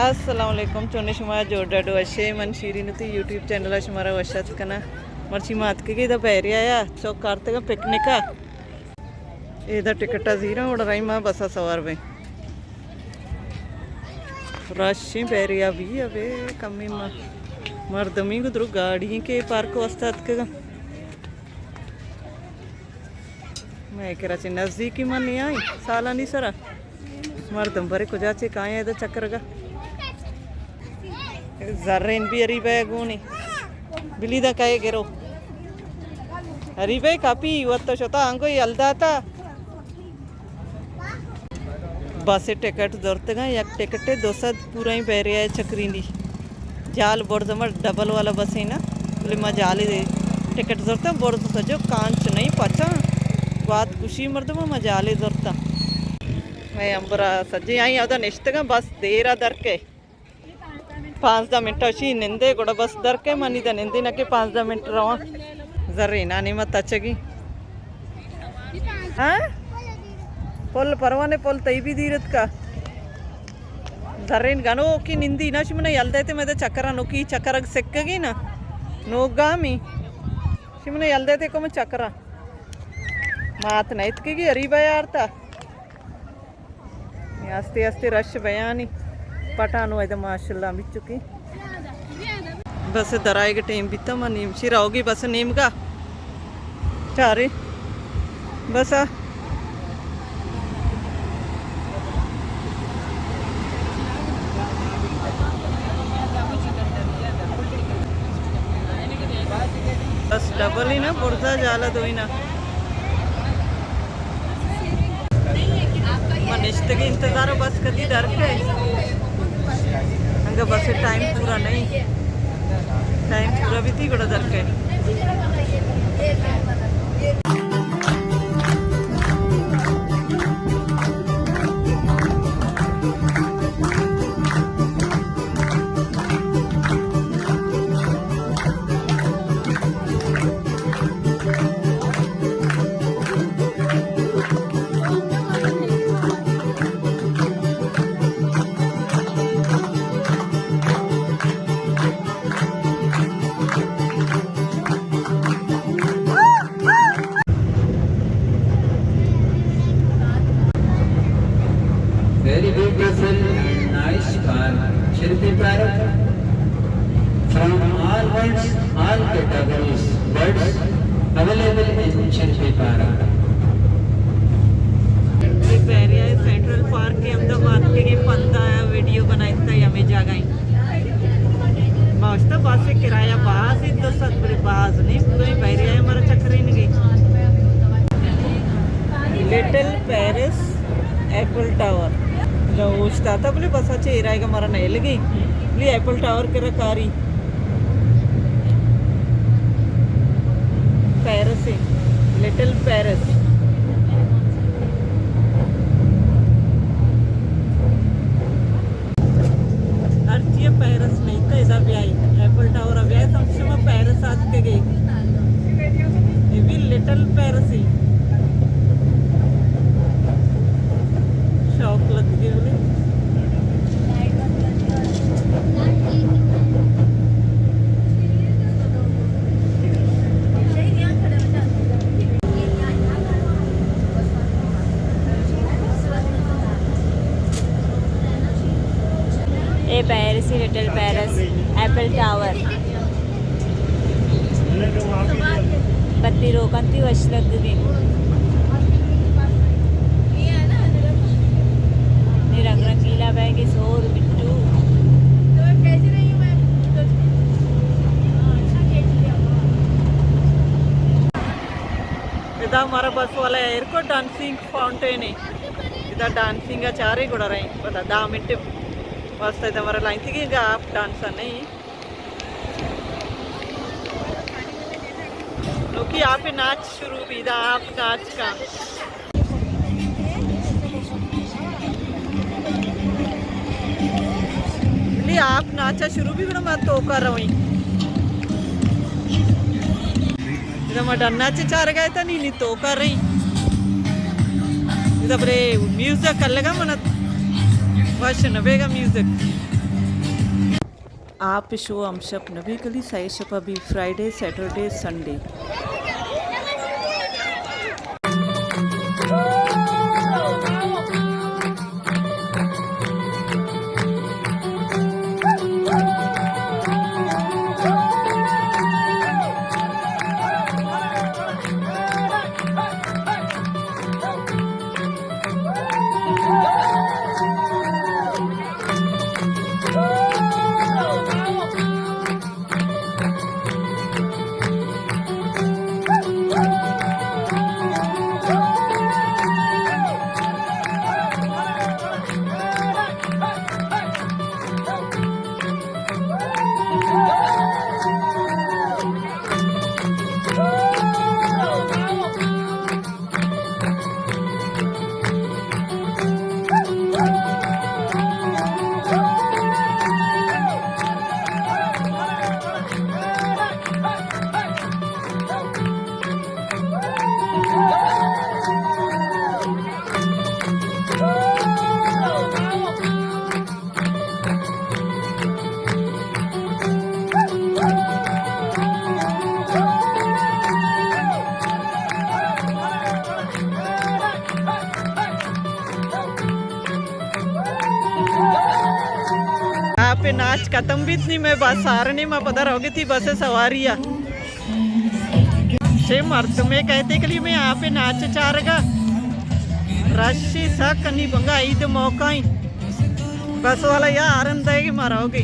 السلام علیکم، چون شما؟ جوڑ ڈاڈو اشے؟ من شیرین تی یوٹیوب چینل ءَ شمارا وش اتک کناں۔ مرچی ما اتکگیں ادا بحریہ ءَ، چوک آرتگاں پکنک ءَ۔ ادا ٹکٹ ءَ زیراں، وڑ رہی ما بس ءَ سوار بیں۔ رشیں بحریہ بی ابے کمی ما مردمی گدرو گاڑی کہ پارک واسطہ اتکگاں۔ مئے کرا چہ نزیکی من نیائی سالانی سرا۔ مردم برے کجا چے کائیں ادا چکرگا۔ زرین بی اریبہ گونی۔ بلی دا کئے گرو۔ اریبہ کپی وت شتا انگو یل داتا۔ بس ٹکٹ زرتگاں، یک ٹکٹ دو سد پورائیں بحریہ چکرینی۔ جال برز ما ڈبل والا بس ہے نا، بلے ما جالے ٹکٹ زرتاں، برز سجو کانچ نہیں پچاں۔ گوات کشی مردم ما جالے زرتاں۔ مئے امبرا سجے آئی اودا نشتگاں، بس دیرا درکے۔ پانزدہ منٹ اشی نندے، گڑا بس درکے، منی دا نندے نہ کہ پانزدہ منٹ رواں۔ زرینانی ما تچگی۔ ہاں؟ پل پروانے پل تئی بھی دیرت کا۔ زرین گنوکی نندی نا، شمنا یل دیتے میں دا چکرا نوکی چکرگ سکگی نا۔ نوک گامی۔ شمنا یل دیتے کو میں چکرا۔ مات نیت کی گی اریبہ یارتا۔ آستے آستے رش بیانی پٹانو ایدا ماشاءاللہ بچکی۔ بس درائے گے ٹیم بیتا، ما نیم شیر آوگی بس نیمگا چارے بس آ۔ بس ڈبل ہی نا، برزا جالا دوئی نا۔ من نشتگی انتظار بس کدی درکے۔ انگا بس ٹائم پورا نہیں۔ ٹائم پورا بیتی گڑا درکے۔ Very beautiful and nice park, Shilpi Park. From all worlds, all categories, birds available in Shilpi Park. یہ بحریہ سینٹرل پارک کے احمد آباد کے یہ پندا ویڈیو بنائے تھا، یہ ہمیں جگہ ہی۔ ما اشتا بس کرایہ باز انت، دو سد بلے باز نہیں، پورا ہی بحریہ ہمارا چکرینگی۔ Little Paris Eiffel Tower. دا اوشتاتا بلے بس اچھے ایرائے گا مارا نہیں لگی۔ بلے ایپل ٹاور کرا کاری۔ پیرس ہے، لٹل پیرس۔ ہرچی پیرس نہیں تو ادا بیائی، ایپل ٹاور بیائی، تم شما پیرس آتکگے۔ یہ بھی لٹل پیرس ہی۔ شوق لگ گئے بولے۔ اے پیرس ہی، لٹل پیرس، ایپل ٹاور۔ پتی روکن تھی وش لگ گئی۔ نی رنگ رنگیلا بیگ سور بٹو۔ ادا ہمارا بس والا ایئر کو ڈانسنگ فاؤنٹین ہے۔ ادا ڈانسنگ ءَ چارے گڑا رہے۔ پدا دہ منٹ واسطہ ادا ہمارا لائن تھی کہ آپ ڈانسر نہیں۔ نوکی آپ ناچ شروع بی، دا آپ ناچ کا۔ بلے آپ ناچا شروع بی، بڑا ما توکا رویں۔ ادا ما ڈنا چے چار گئے تا نی، نی توکا رہی۔ ادا بلے میوزک الگا منت وش نہ بیگا میوزک۔ آپ شو ہمشپ نبی کلی، سئے شپ ابھی فرائیڈے، سیٹرڈے، سنڈے۔ آپ ءِ ناچ ختم بیت نی، مئے بس آرنے، ما پدا روگی تھی بس ءِ سواری ءَ۔ شے مردمے کئیت کلی مئے آپ ءِ ناچ چارگ ءَ۔ رش سک، نی بنگا عید موقع ایں۔ بس والا یا ہارن دئیگ ءَ ما روگی۔